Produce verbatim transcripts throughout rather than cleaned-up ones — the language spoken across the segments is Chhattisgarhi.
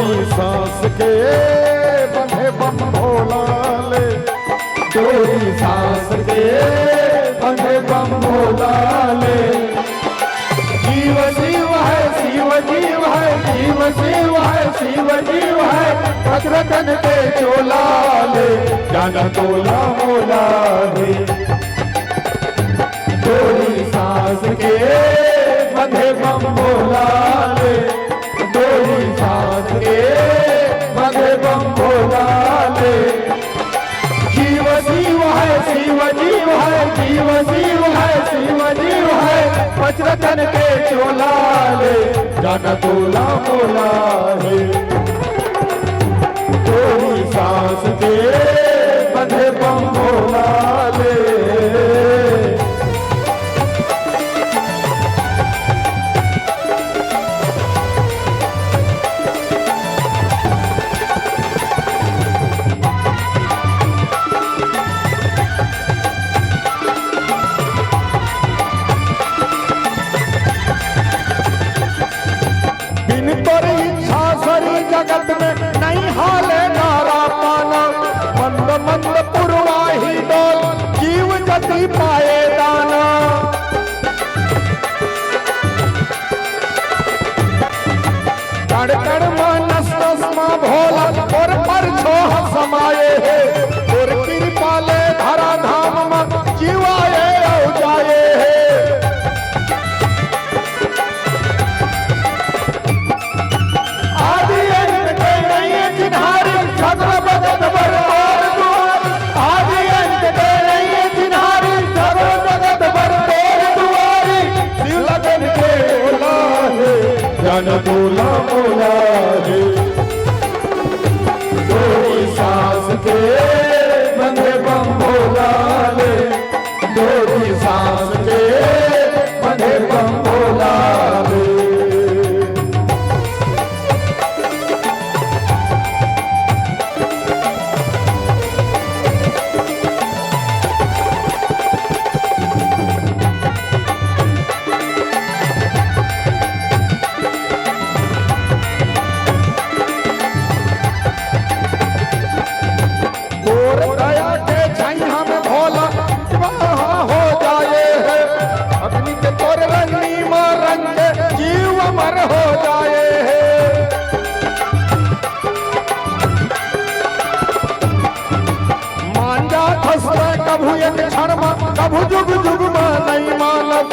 सांस के बंधे बम भोला ले, डोरी सांस के बंधे बम भोला ले। जीव शिव है, शिव जीव है, जीव शिव है, शिव जीव है, वज्र तन के चोला ले, जान तोला मोला हे। डोरी सांस के बंधे बम भोला ले, डोरी सांस के बंधे बम भोला ले। जीव शिव है, शिव जीव है, जीव शिव है, शिव जीव है, वज्र तन के चोला ले, जान तोला मोला हे। डोरी सांस के बंधे बम भोला ले। बिन तोर इच्छा सरी जगत में, नहीं हाले नारा पाना। मंद मंद पुरवाही डोल, जीव जति पाए दाना। कण कण मा नस नस मा भोला, तोर परछोह समाए हे। तोर किरपा ले धरा धाम मा, जीव आए अउ जाए हे। आदि अंत के नइये चिन्हारी, सगल बचत बर तोर दुआरी। आदि अंत के नइये चिन्हारी, सगल बचत बर तोर दुआरी। शिव लगन के भोला हे, जान तोला मोला हे। डोरी सांस के बंधे बम भोला ले, डोरी सांस के बंधे बम भोला ले। तोर दया के छैया में भोला विवाह हो जाए हे। अग्नि के तोर रंगनी मा रंग के जीव अमर हो जाए हे। मांजा धसवे कभू एक क्षण मा, कभू जुग जुग मा नहीं मानस।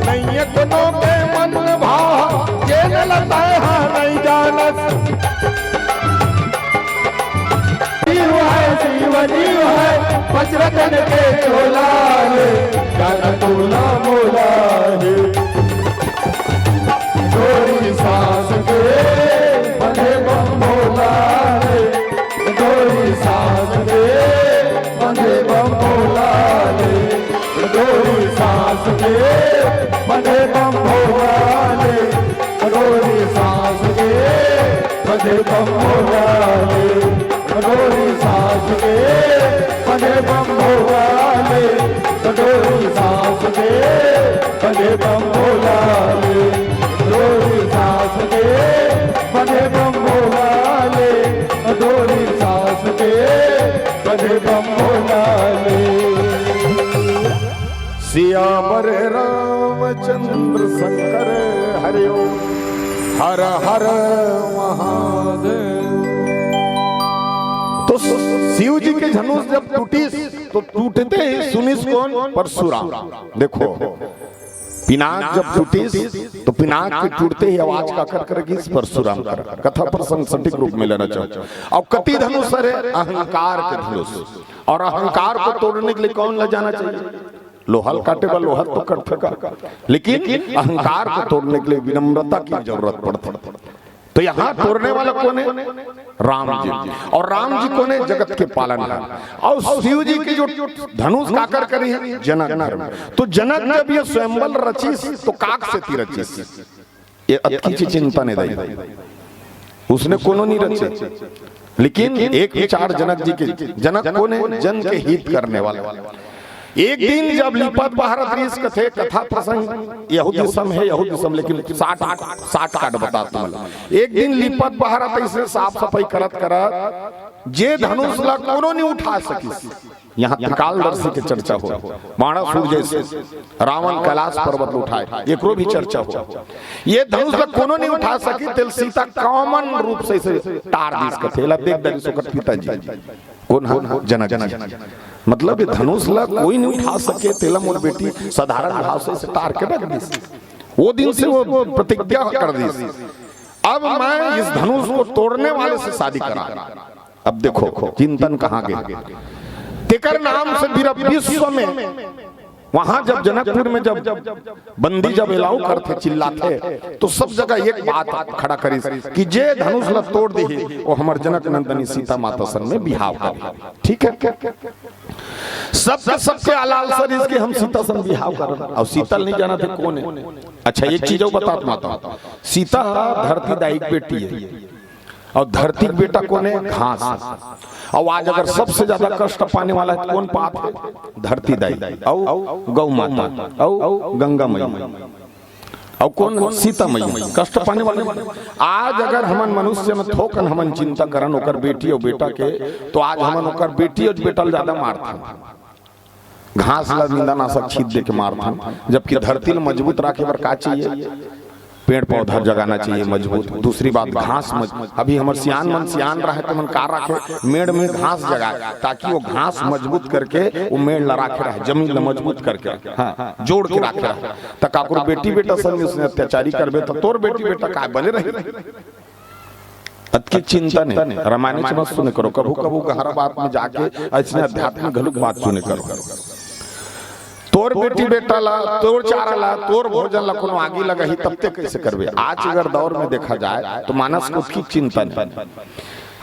नहीं कोनो के मन भाव, जे न लताए हा नहीं जानस। शिव है, शिव जीव है, वज्र तन के चोला ले, जान तोला मोला हे। डोरी सांस के बंधे बम भोला ले, डोरी सांस के बंधे बम भोला ले, डोरी सांस के बंधे बम भोला ले, डोरी सांस के बंधे बम भोला ले, डोरी सांस के बंधे बम भोला ले, डोरी सांस के बंधे बम भोला ले, डोरी सांस के बंधे बम भोला ले, डोरी सांस के बंधे बम भोला ले। सियावर रामचंद्र शंकर हरि ओम। हर हर महादेव। तो शिव जी के धनुष जब टूटिस तो टूटते ही सुनिस कोन? परशुराम। देखो, पिनाक जब टूटिस तो पिनाक के टूटते ही आवाज काकर करगिस? परशुराम कर। कथा प्रसंग सटीक रूप में लेना चाहूं। अउ कति धनुष हरे? अहंकार के धनुष। अउ अहंकार को तोड़ने के लिए कौन ला जाना चाहिए? लोहा ल काटे बर लोहा तो कटथे का, लेकिन अहंकार को तोड़ने के लिए विनम्रता की जरूरत पड़ती। तो यहाँ तोड़ने वाला कौन है? राम जी। अउ राम जी कौन है? जगत के पालनहार। अउ शिव जी के जो धनुष काकर करिस हे? जनक धर्म। तो जनक जब ये स्वयंवर रचिस तो काक सेती रचिस? ये अतकी ची चिंता नहीं दई, उसने कोनो नहीं रचे। लेकिन एक विचार जनक जी के, जनक कौन है? जन के हित करने वाला। एक दिन जब लिपत बहारत रिहिस, कथे कथा प्रसंग यहू दिसम हे, यहू दिसम, लेकिन साठ, साठ काट बता तुमन। एक दिन लिपत बहारत अइसे साफ सफाई करत करत जे धनुष ला कोनो नहीं उठा सकिस, यहाँ त्रिकालदर्शी के चर्चा हो, बाणासुर जैसे रावण कैलाश पर्वत उठाए, एकरो भी चर्चा हो। ये धनुष ला कोनो नहीं उठा सकी, तेल सीता कॉमन रूप से इसे टार दिस, कथे ला देख दरिस ओकर पिताजी। कौन हा? जनक जी। मतलब ये धनुष ला कोई नहीं उठा सके, तेला मोर बेटी साधारण भाव से इसे टार के रख दिस। वो दिन से वो प्रतिज्ञा कर दिस, अब मैं इस धनुष को तोड़ने वाले से शादी करा। अब देखो चिंतन कहाँ गए। तेकर नाम से बीरा विश्व में, वहां जब जनकपुर में जब बंदी जब अलाउ करथे, चिल्लाथे, तो सब जगह एक बात खड़ा करिस कि जे धनुष ला तोड़ दिही, वो हमर जनक नंदनी सीता माता संग में बिहाव करे। ठीक है, सबके सबके अलालसा रिहिस कि हम सीता संग बिहाव करन, अउ सीता ल नहीं जानथे कौन हे। अच्छा, एक चीज अउ बतात माता, सीता हा धरती दाई के बेटी हे, अउ धरती के बेटा कौन हे? घास। अउ आज अगर सबसे ज्यादा कष्ट पाने वाला हे त कौन पात हे? धरती दाई, अउ गौ माता, अउ गंगा मैया, अउ कौन? सीता मैया। कष्ट पाने वाले। आज अगर हमन मनुष्य में थोकन हमन चिंता करन ओकर बेटी अउ बेटा के, तो आज हमन ओकर बेटी अउ बेटा ल ज्यादा मारथन। घास ला निंदानाशक छीट दे के मारथन, जबकि धरती ला मजबूत राखे बर का चाहिए? पेड़ पौधा जगाना चाहिए मजबूत। दूसरी बात, घास मज-, अभी हमर सियान मन सियान रहे तो मन का राखे, मेड़ में घास जगाए, ताकि वो घास मजबूत करके वो मेड़ ला राखे रहे, जमीन ला मजबूत करके, हाँ, जोड़ के राखे रहे। त काकरो बेटी बेटा संग में उसने अत्याचारी करबे तो तोर बेटी बेटा काय बने रही? अतकी चिंता नहीं, रामायण च मत सुने करो, कभू कभू गहरा बात में जाके ऐसने आध्यात्मिक घलुक बात सुने करो। तोर बेटी बेटा ला, तोर चारा ला, तोर भोजन ला कोनो आगी लगाही, तब ते कैसे करबे? आज अगर दौर में देखा जाए तो मानस को की चिंता नहीं।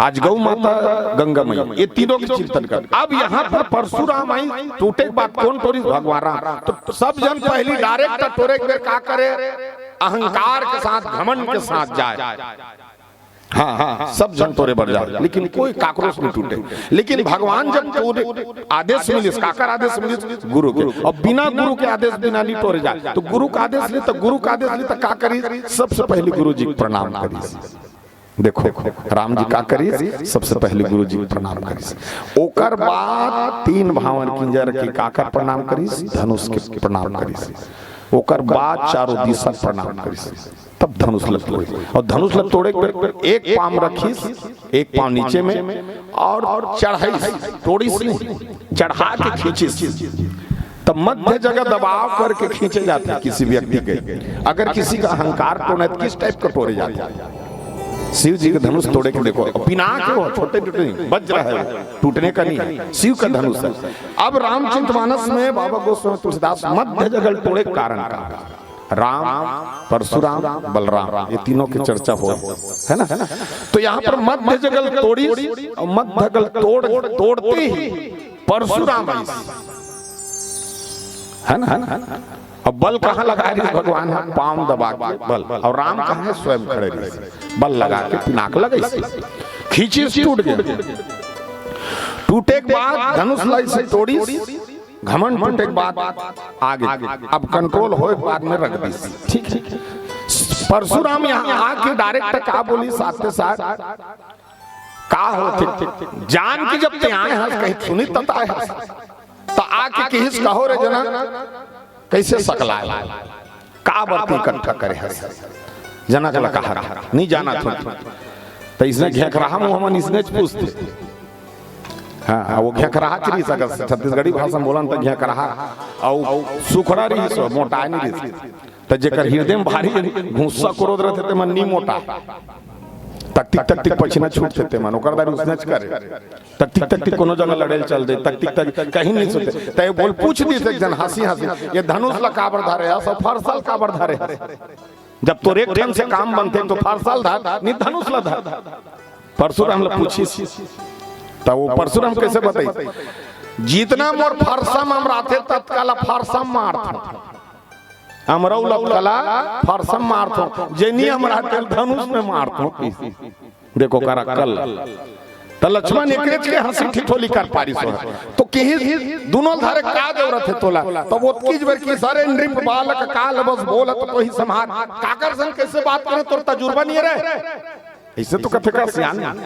आज गौ माता, गंगा मैया, ये तीनों के चिंतन कर। अब यहाँ पर परशुराम आई, टूटे के बाद कौन टोरिस? भगवान राम। तो सब जन पहली डायरेक्ट टोरे के बेर का करे? अहंकार के साथ, घमंड के साथ जाए। हाँ, हाँ, सब झन टोरे बर जाए, लेकिन कोई काकरो से नहीं टूटे। लेकिन भगवान जब टोरे आदेश मिलिस, काकर आदेश मिलिस? गुरु के। अउ बिना गुरु के आदेश बिना नहीं टोरे जाए। तो गुरु का आदेश ले, तो गुरु का आदेश ले, तो का करिस? सबसे पहले गुरु जी के प्रणाम करिस। देखो, राम जी का करिस? सबसे पहले गुरु जी के प्रणाम करिस। ओकर बाद तीन भावन किंजर के काकर प्रणाम करिस? धनुष के प्रणाम करिस। ओकर बाद चारों दिशा प्रणाम करिस। तब धनुष ला तोड़े। अउ धनुष ला तोड़े के बेर एक पाँव रखिस, एक पाँव नीचे में, अउ चढ़ाइस, तोड़िस नहीं, चढ़ा के खींचिस। तब मध्य जगह दबाव करके खींचे जाथे किसी व्यक्ति के। अगर किसी का अहंकार टोरना हे तो किस टाइप का टोरे जाथे? शिव जी के धनुष तोड़े के देखो, पिनाक हे वो, छोटे टूटे नहीं, वज्र हे वो, टूटने का नहीं हे, शिव का धनुष हे। अब रामचरितमानस में बाबा गोस्वामी तुलसीदास मध्य जगह ल टोड़े के कारण का, राम, परशुराम, बलराम, ये तीनों के चर्चा हो, है ना? तो यहाँ पर मध्य जगह ल तोड़िस, अउ मध्य जगह ल तोड़, तोड़ते ही परशुराम आइस, है ना? अब बल कहाँ लगा रहिस भगवान ह? पाँव दबा के बल। अउ राम कहाँ हे? स्वयं खड़े रहिस, बल लगा के पिनाक लगाइस, खींचिस, टूट गे। टूटे के बाद धनुष ला अइसे तोड़िस, घमंड टूटे के बाद आगे, अब कंट्रोल होए के बाद में रख दिस। ठीक है, परशुराम यहाँ आके डायरेक्ट का बोलिस, साथ के साथ का होथे? जान के जब ते आए हस, कहीं सुनी तत आए हस, त आके किहिस, कहो रे जनक, कैसे सकलाए, का बर ते इकट्ठा करे हस? जनक ला कहा, नहीं जानत हों। त इसने घेंकरहा मुँह हमन इसने च पूछथे। हाँ, वो घेंकरहा के रहिस, अगर छत्तीसगढ़ी भाषा में बोलन त घेंकरहा, अउ सुखड़ा रहिस, मोटाए नहीं रहिस। त जेकर हृदय में भारी गुस्सा क्रोध रहिथे, तेमन नी मोटा। तकतिक तकतिक पछिना छूटथे तेमन, ओकर दारी उसने च करे। तकतिक तकतिक कोनो जगह लड़े ल चल दे, तकतिक तक कहीं नहीं सुते। त ये बोल पूछ दिस एक झन हंसी हंसी, ये धनुष ला काबर धरे हस, फरसा ल काबर धरे हस? जब तोर एक ठन से काम बनथे तो फरसा ल धर, नहीं धनुष ला धर। परशुराम ला पूछिस, त वो परशुराम कैसे बताइस? जितना मोर फरसा म अमराथे, ततका ला फरसा म मारथों। अमरऊ ला कला फरसा म मारथों, जे नी अमराथे तेला धनुष में मारथों। देखो करा कल। त लक्ष्मण एकरेच के हंसी ठिठोली कर पारिस हो। तो किहिस, दुनों धारे का जरूरत हे तोला? तब ओतकीच बेर किहिस, अरे नृप बालक काल बस बोलत तोहि सम्हार। काकर संग कैसे बात करे, तोर तजुर्बा नहीं रहे। ऐसे तो कथे का सियान।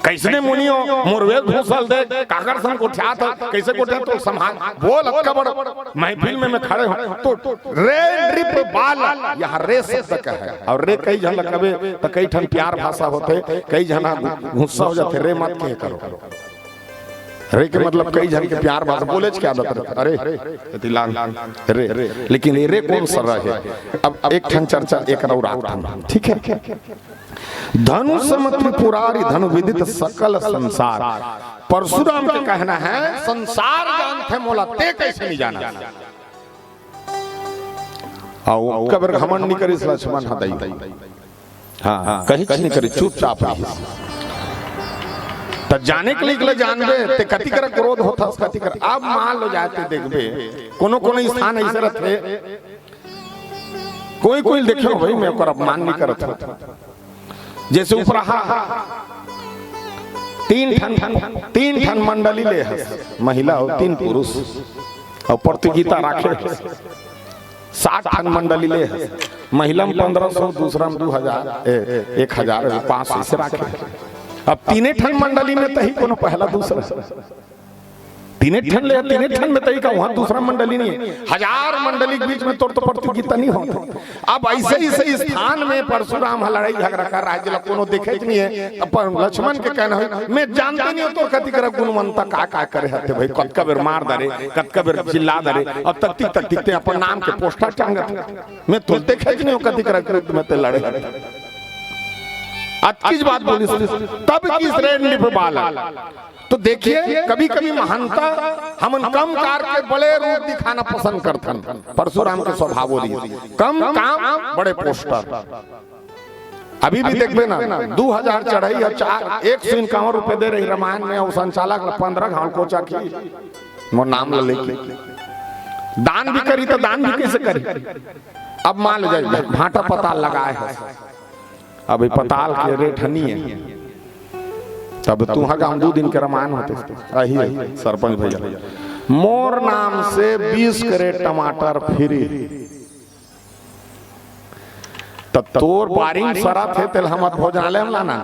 कैसने मुनि हो, मोर वेशभूषा ल देख, काकर संग गोठियात हो, कैसे गोठियात हो, सम्हार। बोल, अतका बड़ महफिल में मैं खड़े हूँ, तो रे नृप बालक, यहाँ रे शब्द का है। और रे कई झन लगबे, तो कई ठन प्यार भाषा होथे, कई झन गुस्सा हो जाथे, रे मत कहे करो। रे के मतलब कई झन के प्यार भाषा बोलेच के आदत रहिथे, अरे, एती लान, रे। लेकिन ये रे कौन सा रे हे? अब एक ठन चर्चा एक और राखथन, ठीक है? धनु सम त्रिपुरारी धनु विदित सकल संसार। परशुराम के कहना है, संसार जानथे मोला, ते कैसे नहीं जाना? अउ ओतका बेर घमंड नहीं करिस लक्ष्मण ह दाई। हाँ, हाँ, कहिच नहीं करिस, चुपचाप रहिस। त जाने के लिए जानबे, ते कति करा क्रोध होथस, कति करा। अब मान लो जाए ते देखबे, कोनो कोनो स्थान ऐसे रहिथे, कोई कोई देखे हो भाई, मैं ओकर अपमान नहीं करत हूँ। जैसे उपराहा तीन ठन, तीन ठन मंडली ले हस, महिला अउ तीन पुरुष, अउ प्रतियोगिता राखे हस। सात ठन मंडली ले हस, महिला में पंद्रह सौ, दूसरा में दू हजार, ए, एक हजार, पाँच सौ ऐसे राखे। अब तीने ठन मंडली में तही कोनो पहला दूसरा, तीने ठन ले, तीने ठन में तही का, वहां दूसरा मंडली नहीं है। हजार मंडली के बीच में तोर तो प्रतियोगिता नहीं होता। अब ऐसे ही सही स्थान में परशुराम ह लड़ाई झगड़ा कर रहा है, जेला कोनो देखे नहीं है। तब पर लक्ष्मण के कहना है, मैं जानते नहीं हो तोर कति करा गुणवंता का का करे हते भाई, कतका बेर मार डारे, कतका बेर चिल्ला डारे, अब तक तिक तक तिकते अपन नाम के पोस्टर टांगत है। मैं तो देखे नहीं हो कति करा क्रोध में ते लड़े हते। अतकीच बात बोलिस, तब किहिस रे नृप बालक। तो देखिए, कभी-कभी महानता हमन कम कार के बड़े रूप दिखाना पसंद करथन। परशुराम के स्वभाव वो रहिस, कम काम, बड़े पोस्टर। अभी भी देखबे ना, दू हजार चढ़ई या चार, एक सौ इक्यावन रुपये दे रही रामायण में, अउ संचालक ला पंद्रह घाव कोचा की, मोर नाम ला लेके। दान भी करी तो दान भी कैसे करी? अब मान लो जाए, भाटा पताल लगाए हे, अभी पताल के रेट हनी है, तब तुहा गांव दू दिन के रामायण होते। अही सरपंच भैया, मोर नाम से बीस कैरेट टमाटर फ्री। त तोर बारिंग सरत हे, तेल हमर भोजनालय में लाना।